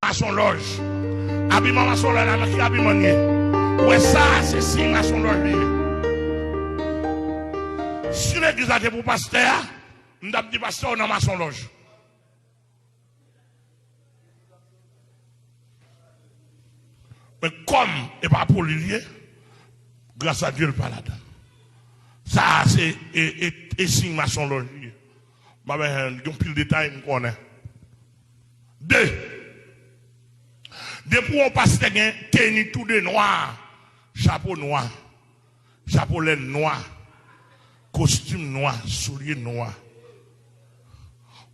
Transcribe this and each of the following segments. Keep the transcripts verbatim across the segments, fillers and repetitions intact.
Masonlòj. Abiman masonlòj la, nan ki abiman l ye? Ou wè sa, se siy masonlòj li ye. Si legliz la te pou pastè a, m t ap di pastè w nan masonlòj. Men kòm e pa pou li l ye, gras a Dye l pa ladan. Sa a se e, e, e siy masonlòj li ye. M pa bezwen gen pil detay m konnen. De, depi yon pastè gen teni tou de nwa, chapo nwa, chapo lèn nwa, kostim nwa, soulye nwa.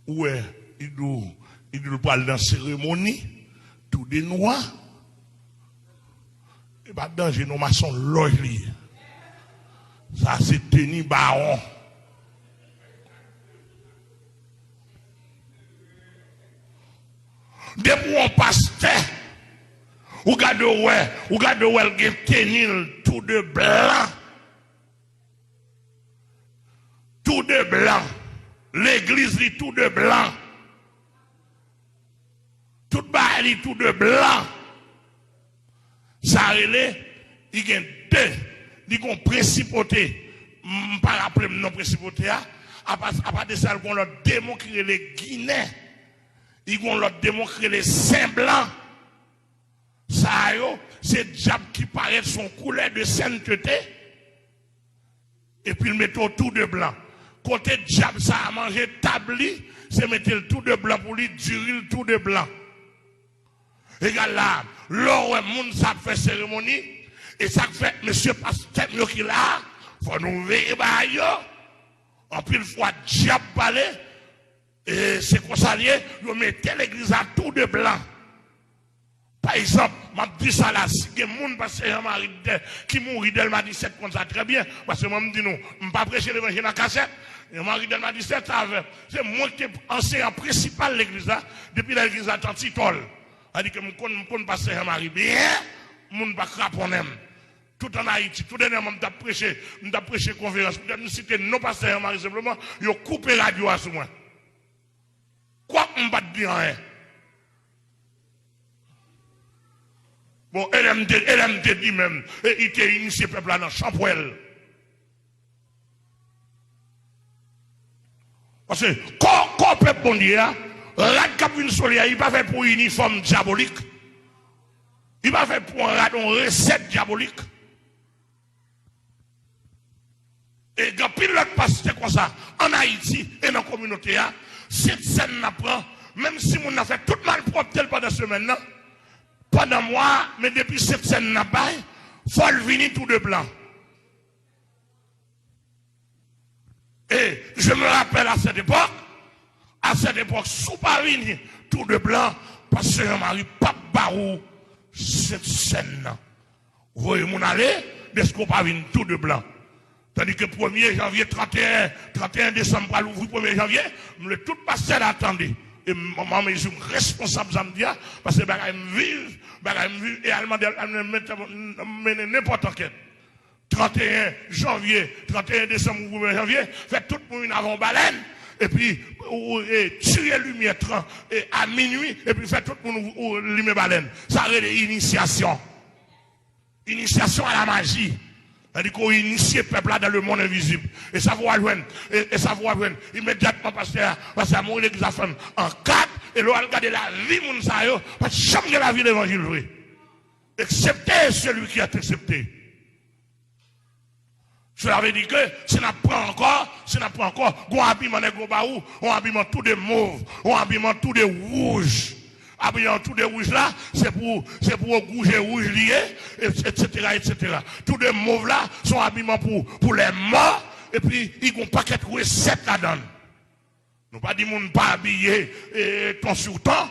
Ou wè, li di w, li di w pral nan seremoni, tou de nwa. E pa danje non, masonlòj li ye. Sa se teni bawon. Depi w yon pastè, ou gade w wè, ou gade w wè l gen teni l tou de blan. Tou de blan. Legliz li tou de blan. Tout bagay li tou de blan. Sa rele, li gen de, li gon prensipote. M pa raple m non prensipote a. Apa, apa de sa, l gon lòt demon ki rele Ginen. Li gon lòt demon ki rele Sen Blan. Sa yo, se dyab ki parèt son koulè de sentete. Epi l mete w tou de blan. Kote dyab sa a manje tab li, se mete l tou de blan pou li, diri l tou de blan. Egal la, lè w wè moun sa ap fè seremoni, e sa k fè mesye pastè m yo ki la a, fò nou veye bagay yo. Anpil fwa dyab pale, e se konsa l ye, yo mete legliz la tou de blan. Pa egzanp, m ap di sa la, si gen moun pastè Jean Marie de, ki mouri Dèlma disèt konn sa trè byen, paske mwen m di nou, m pa preche levanjil an kasèt. Jean Marie Dèlma disèt, sa fè, se mwen ki te anseyan prensipal legliz la, depi lè legliz la t an ti tòl. Sa di ke m konn, m konn pastè Jean Marie byen, moun pa kraponnen m. Tout an Ayiti, tou dènyèman m t ap preche, m t ap preche konferans, poutèt m site non pastè Jean Marie senpleman, yo koupe radyo a sou mwen. Kwak m pa t di anyen. Bon, e lè m te, e lè m te di menm, e li te inisye pèp la nan chanpwèl. Paske kò, kò pèp Bondye a, rad k ap vin sou li a, li pa fèt pou inifòm dyabolik. Li pa fèt pou yon rad, yon resèt dyabolik. E gen anpil lòt pastè konsa, ann Ayiti e nan kominote a, sentsèn n ap pran, menm si moun nan fè tout malpwòpte l pandan semèn nan, pandan mwa a, men depi sentsèn n ap bay, fò l vini tou de blan. E je me rappelle à cette époque, à cette époque, si w pa vini tou de blan, pastè Jean Marie p ap ba ou sentsèn nan. Voye moun ale, dèske w pa vin tou de blan. Tandike premye janvye, tranteyen, tranteyen desanm pral ouvri premye janvye, m vle tout pastè la tande. E m, m an mezi m responsab sa m di a, paske bagay m viv, bagay m viv, e al mande, al mennen nenpòt ankèt. Tranteyen janvye, tranteyen desanm ou premye janvye, fè tout moun vin avè yon balèn, epi ou, ou, e, tire limyè tran, e, a minui, epi fè tout moun ou, ou limen balèn. Sa rele inisyasyon. Initiation à la magie. Sa di ke w inisye pèp la dans le monde invisible. E sa pou w al jwenn. E, e sa pou w al jwenn. Imedyatman pastè a, pastè a mouri, legliz la fann an kat. E lè w al gade lavi moun sa yo, pa t janm gen lavi levanjil vre. Excepté celui qui est accepté. Cela veut dire que si n ap pran ankò, si n ap pran ankò, gon abiman nèg yo ba ou, yon abiman tou de mov, yon abiman tou de wouj. Abiman tou de wouj la, se pou, se pou gouje wouj li ye, et cetera, et cetera. Tou de mov la, se yon abiman pou, pou lè mò, epi li gon pakèt resèt ladan l. Nou pa di moun pa abiye, e, ton sou ton,